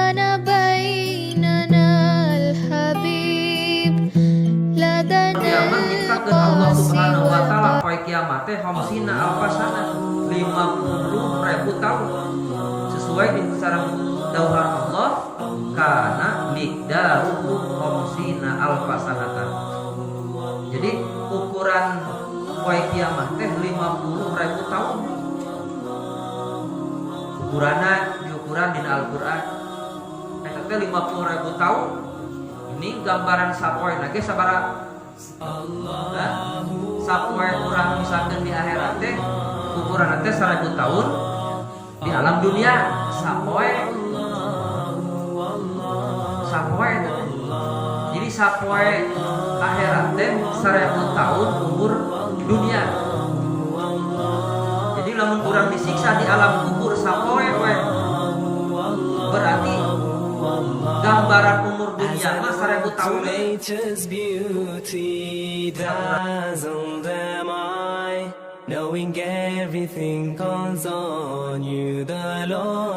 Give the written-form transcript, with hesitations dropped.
كان بيننا الحبيب لدنا Kiamat nyiptakeun Allah القاسي Subhanahu wa Taala والقريب. Poe kiamat teh khamsina alfasana, 50 ribu tahun, sesuai di sareng dawuhan Allah kana miqdaruhu khamsina alfasanatan. Jadi ukuran poe kiamat teh 50 ribu tahun ukuranna, diukuran dina Al-Qur'an eta teh 50 ribu tahun. Ini gambaran sapoe ge sabaraha? Nah, sapoe urang misalkan di akhirat teh ukuran teh 1000 tahun di alam dunia, sapoe sapoe teh. Jadi sapoe akhirat teh 1000 tahun umur dunia. Jadi lamun urang disiksa di alam kubur sapoe we, berarti gambaran umur dunia mah 1000 tahun. Nature's beauty, dazzled am I, knowing everything calls on you, the Lord.